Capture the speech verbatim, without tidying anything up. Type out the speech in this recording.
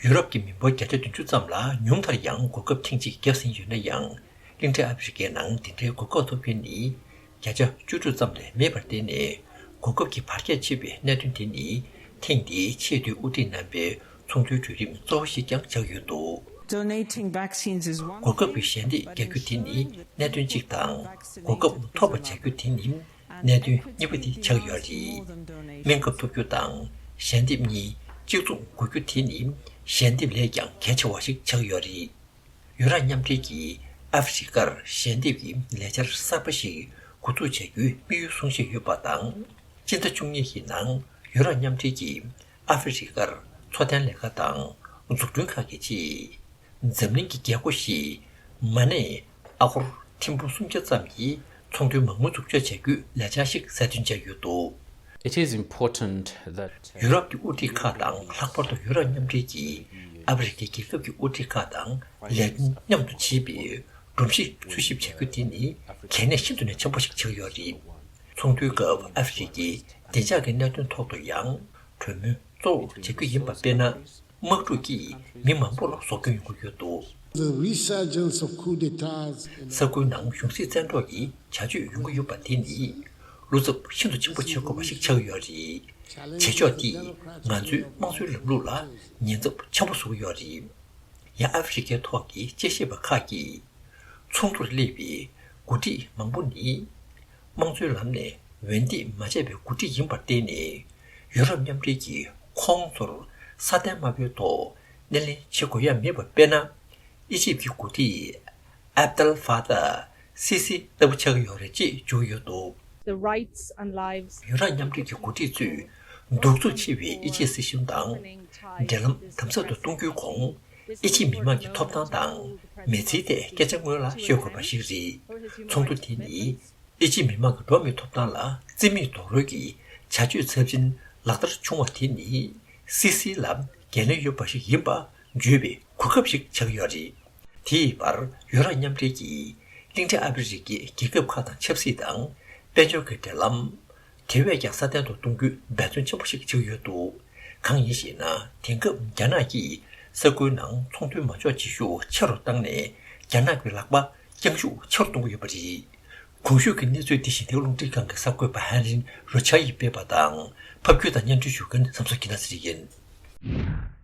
ཡུ་རོབ་ཀྱི་མི་འབོར་བརྒྱ་ཆ་བདུན་ཅུ་ཙམ་ལ་ཉུང་མཐར་ཡང་གོ་སྐབས་ཐེངས་གཅིག་བརྒྱབ་ཟིན་ཡོད་ན་ཡང་། གླིང་ཕྲན་ཨ་ཧྥེ་རི་ཁའི་ནང་འདི་འདྲའི་གོ་སྐབས་ཐོབ་མཁན་ནི་བརྒྱ་ཆ་བཅུ་དྲུག་ཙམ་ལས་མེད་པར་བརྟེན་ནས། གོ་སྐབས་ཀྱི་བར་ཁྱད་ཆེ་བའི་གནད་དོན་དེ་ནི་ཐེངས་འདིའི་ཆེས་མཐོའི་དབུ་ཁྲིད་རྣམ་པའི་ཚོགས་འདུའི་གྲོས་རིམ་གཙོ་བོ་ཞིག་ཀྱང་ཆགས་ཡོད་འདུག Donating vaccines is one གོ་སྐབས་ཀྱི་ཞལ་འདེབས་རྒྱག་རྒྱུ་དེ་ནི་གནད་དོན་གཅིག་དང་། གོ་སྐབས་ཐོབ་པ་བྱ་རྒྱུ་དེ་ནི་གནད་དོན་གཉིས་པ་དེ་ཆགས་ཡོད་རེད། སྨན་ཁབ་ཐོབ་རྒྱུ་དང་ཞལ་འདེབས་གཉིས་གཅིག་མཚུངས་དགོས་རྒྱུ་དེ་ནི་ཞལ་འདེབས་ལས་ཀྱང་གལ་ཆེ་བ་ཞིག་ཆགས་ཡོད་རེད། ཡུ་རོབ་མཉམ་འབྲེལ་གྱིས་ཨ་ཧྥེ་རི་ཁར་ཞལ་འདེབས་ཀྱི་ལས་འཆར་གསར་པ་ཞིག་འགོ་འཛུགས་བྱ་རྒྱུའི་དམིགས་ཡུལ་བཟུང་བཞིན་ཡོད་པ་དང་། སྤྱི་ཟླ་བཅུ་གཉིས་ཀྱི་ནང་ཡུ་རོབ་མཉམ་འབྲེལ་གྱིས་ཨ་ཧྥེ་རི་ཁར་འཚོ་རྟེན་ལས་ཀ་དང་འཛུགས་སྐྲུན་ཁག་གི་ཆེད། འཛམ་གླིང་གི་རྒྱལ་སྒོ་བཞིའི་མ་གནས་ཨ་སྒོར་ཐེར་འབུམ་སུམ་བརྒྱ་ཙམ་གྱི་ཚོགས་འདུའི་མ་དངུལ་འཛུགས་སྐྱོང་བྱ་རྒྱུའི་ལས་འཆར་ཞིག་གསལ་སྟོན་བྱས་ཡོད་འདུག It is important that ཡུ་རོབ་ཀྱི་དབུ་ཁྲིད་ཁག་དང་ལྷག་པར་དུ་ཡུ་རོབ་མཉམ་འབྲེལ་གྱིས་ཨ་ཧྥེ་རི་ཁའི་རྒྱལ་ཁབ་ཀྱི་དབུ་ཁྲིད་ཁག་དང་ལས་དོན་མཉམ་དུ་བྱེད་པའི་སྒྲོམ་གཞི་འཚོལ་ཞིབ་བྱ་རྒྱུ་དེ་ནི་གལ་གནད་ཤིན་ཏུ་ནས་ཆེན་པོ་ཞིག་ཆགས་ཡོད་རེད། ཚོགས་འདུའི་སྐབས་ཨ་ཧྥེ་རི་ཁའི་བདེ་འཇགས་ཀྱི་གནད་དོན་ཐོག་ཏུ་ཡང་གྲོས་མོལ་གཙོ་བོར་བྱ་རྒྱུ་ཡིན་པ་དཔེར་ན། དམག་འཁྲུག་གིས་མི་མང་པོ་ལ་སྲོག་སྐྱོན་ཡོང་གི་ཡོད་འདུག The resurgence of coup d'etats in ས་ཁུལ་ནང་གཞུང་སྲིད་བཙན་འཕྲོག་གི་བྱ་སྤྱོད་ཡོང་གི་ཡོད་པ་དེ་ནི་བློ་འཚབ་ཤིན་ཏུ་ཆེན་པོ་བྱེད་དགོས་པ་ཞིག་ཆགས་ཡོད་རེད། བྱེད་ཕྱོགས་འདིས་ང་ཚོའི་དམངས་གཙོའི་ལམ་ལུགས་ལ་ཉེན་ཚབས་ཆེན་པོ་བཟོ་གི་ཡོད་རེད། ཡང་ཨ་ཧྥེ་རི་ཁའི་ཐོག་གི་དཔྱད་ཞིབ་པ་ཁག་གིས། ཚོགས་འདུར་སླེབས་པའི་འགོ་ཁྲིད་མང་པོ་ནི། དམངས་གཙོའི་ལམ་ནས་འོས་འདེམས་མ་བྱས་པའི་འགོ་ཁྲིད་ཡིན་པར་བརྟེན་ནས། ཡུ་རོབ་མཉམ་འབྲེལ་གྱིས་ཁོང་ཚོར་སྲ་བརྟན་དམའ་བའི་ཐོག་སྣེ་ལེན་བྱེད་དགོས་ཡ་མེད་པ། དཔེར་ན། ཨི་ཇིབ་ཀྱི་འགོ་ཁྲིད་ཨབ་དལ་ཧྥ་ཏཱ་སི་སི་ལྟ་བུ་ཆགས་ཀྱི་ཡོད་རེད་ཅེས་བརྗོད་ཡོད་འདུག The rights and lives ཡུ་རོབ་མཉམ་འབྲེལ་གྱི་འགོ་ཁྲིད་ཚོས་གདུག་རྩུབ་ཆེ་བའི་ཨི་ཇིབ་སྲིད་གཞུང་དང་འབྲེལ་ལམ་དམ་ཟབ་ཏུ་གཏོང་རྒྱུའི་གོང་། ཨི་ཇིབ་མི་དམངས་ཀྱི་ཐོབ་ཐང་དང་མི་ཚེའི་ཐད་སྐད་ཆ་སྔོན་ལ་ཤོད་དགོས་པ་ཞིག་རེད། ཚོགས་འདུ་དེ་ནི་ཨི་ཇིབ་མི་དམངས་ཀྱི་འགྲོ་བ་མིའི་ཐོབ་ཐང་ལ་བརྩི་མེད་རྡོག་རོལ་གྱི་བྱ་སྤྱོད་ཚབས་ཆེན་ལག་བསྟར་བྱུང་བ་དེ་ནི་སི་སི་ལ་འགན་ལེན་ཡོད་པ་ཞིག་ཡིན་པ་བརྗོད་པའི་གོ་སྐབས་ཤིག་ཆགས་ཡོད་རེད། དེའི་བར་ཡུ་རོབ་མཉམ་འབྲེལ་གྱིས་གླིང་ཕྲན་ཨ་ཧྥེ་རི་ཁའི་རྒྱལ་ཁབ་ཁག་དང་ཆབ་སྲིད་དང་དཔལ་འབྱོར་གྱི་འབྲེལ་ལམ། དེ་བས་ཀྱང་སྲ་བརྟན་དུ་གཏོང་རྒྱུའི་འབད་བརྩོན་ཆེན་པོ་ཞིག་བྱེད་ཀྱི་ཡོད་འདུག་གང་ཡིན་ཞེ་ན། དེང་སྐབས་རྒྱ་ནག་གིས་ས་ཁུལ་ནང་ཚོང་དོན་མ་འཇོག་བྱེད་ཤུགས་ཆེ་རུ་བཏང་ནས། རྒྱ་ནག་གི་ལག་པ་བརྐྱང་ཤུགས་ཆེ་རུ་གཏོང་གི་ཡོད་པ་རེད། གོང་ཞུས་ཀྱི་གནས་ཚུལ་འདི་ཞི་བདེ་རླུང་འཕྲིན་ཁང་གི་གསར་འགོད་པ་ཧན་རིན་རུ་ཆ་ཡིས་སྤེལ་བ་དང་། ཕབ་སྒྱུར་དང་སྙན་སྒྲོན་ཞུ་མཁན་བསམ་གཟུགས་སྐྱིད་སྣང་ཟེར་ཡིན།